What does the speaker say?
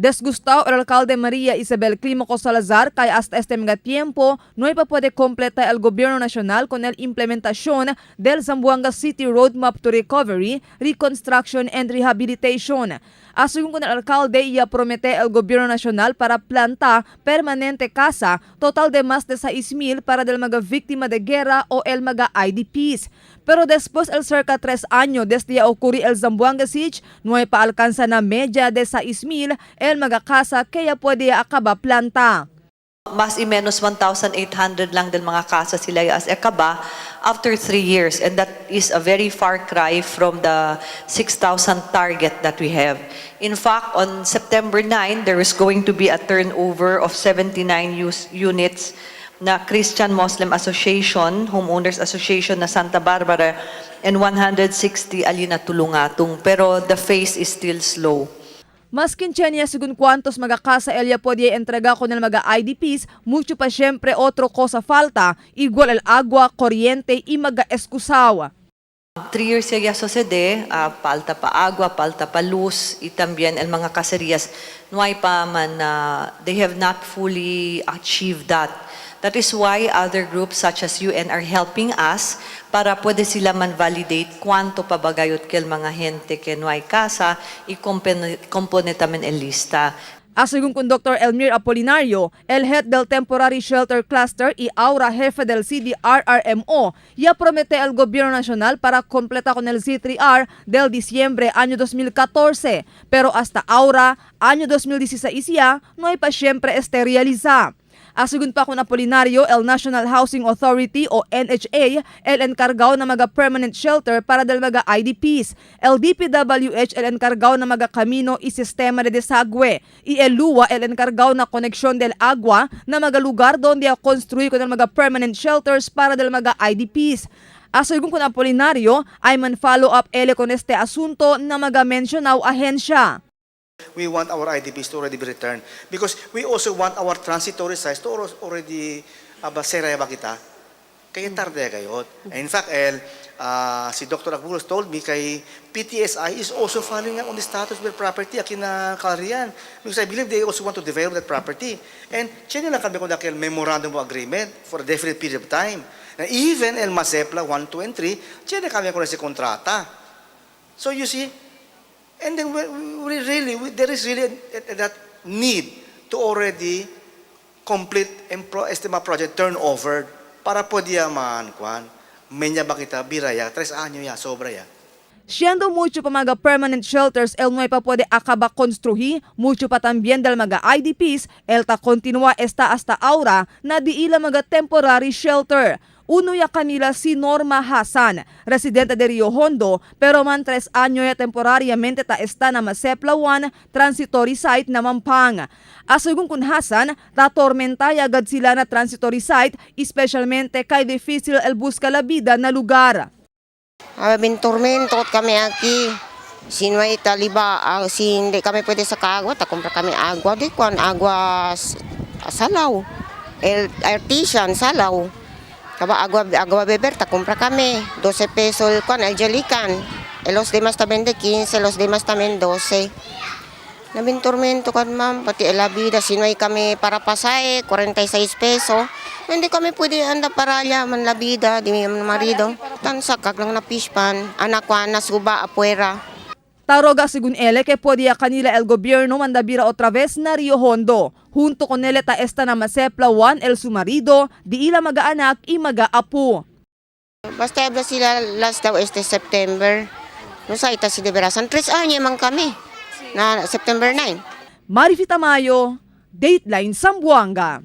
Desgustado el alcalde María Isabel Clímaco Salazar kay hasta este mga tiempo no pa puede completar el gobierno nacional con el implementación del Zamboanga City Roadmap to Recovery, Reconstruction and Rehabilitation. Según con el alcalde, ya promete el gobierno nacional para planta permanente casa total de más de 6,000 para del mga víctima de guerra o el mga IDPs. Pero después el cerca 3 años desde ya ocurri el Zamboanga Siege, no hay pa alcanza na media de 6,000 el mga casa que ya puede acaba planta. Mas y menos 1,800 lang del mga casa sila as ekaba after 3 years. And that is a very far cry from the 6,000 target that we have. In fact, on September 9, there is going to be a turnover of 79 units na Christian Muslim Association, Homeowners Association na Santa Barbara, and 160 ali na Tulungatung. Pero the pace is still slow. Maskin niya según cuantos mga casa ella podía entregar con el mga IDPs, mucho pa siyempre otro cosa falta, igual el agua, corriente y mga escusawa. 3 years ya sucede, falta pa agua, falta pa luz, y también el mga caserías, no hay pa man, they have not fully achieved that. That is why other groups such as UN are helping us para pwede sila man validate cuánto pa bagayot kel mga gente que no hay casa y compone tamen el lista. A según con Dr. Elmir Apolinario, el head del Temporary Shelter Cluster y ahora jefe del CDRRMO, ya promete al gobierno nacional para completar con el C3R del diciembre año 2014. Pero hasta ahora, año 2016 ya, no hay pa siempre este realiza. A según pa con Apolinario, el National Housing Authority o NHA, el encargado na mga permanent shelter para del mga IDPs. El DPWH el encargado na mga camino y sistema de desagüe. Y el LWUA el encargado na conexión del agua na mga lugar donde a construir con el mga permanent shelters para del mga IDPs. A según con Apolinario, ay man follow up ele con este asunto na mga mencionaw ahensya. We want our IDPs to already be returned because we also want our transitory sites to already aba seraya ba kita? Kaya tarde kayo. In fact, el, si Dr. Agbulos told me kay PTSI is also following up on the status of their property akin na Calrian because I believe they also want to develop that property. And tiyan lang kami kung dakil memorandum of agreement for a definite period of time. Na even el Masepla 1, 2, and 3, tiyan kami kung si kontrata. So you see, and then we really, there is really that need to already complete and estima project turnover para pwede man kwan. Menya ba kita biraya, 3 años ya, sobra ya. Siendo mucho pa mga permanent shelters el no pa puede acaba construir, mucho pa también del mga IDPs, el ta continua esta hasta ahora na di ila mga temporary shelter. Uno ya kanila si Norma Hassan, residente de Rio Hondo, pero man 3 años ya temporariamente ta está na Masepla 1 transitory site na Mampang. Asugong kun Hassan, ta tormenta ya agad sila na transitory site, especialmente kay difícil el busca la vida na lugar. Ah, tormento kami aquí. Si no hay taliba, si hindi kami pwede sa agua, ta compra kami agua. Di kwan, agua salaw. El artesian, salaw. Kaba agua, agua beber, ta compra kami. 12 pesos el kwan, el jelican. El los demás también de 15, los demás también 12. Nabin tormento kan, ma'am, pati la vida, si no hay kami para pasaje, 46 pesos. Hindi kami pwede anda para allá man la vida, di mi marido. Tan sakak lang na fishpan, anak ko na suba apuera. Taroga según ele que podía kanila el gobierno mandabira otra vez na Rio Hondo. Junto con ele ta esta na Masepla 1 el su marido, di ila maga-anak y maga-apo. Basta habla sila last daw este September. No sa ita si Deberasan. 3 años man kami. Na September 9. Marifi Tamayo, Dateline Zamboanga.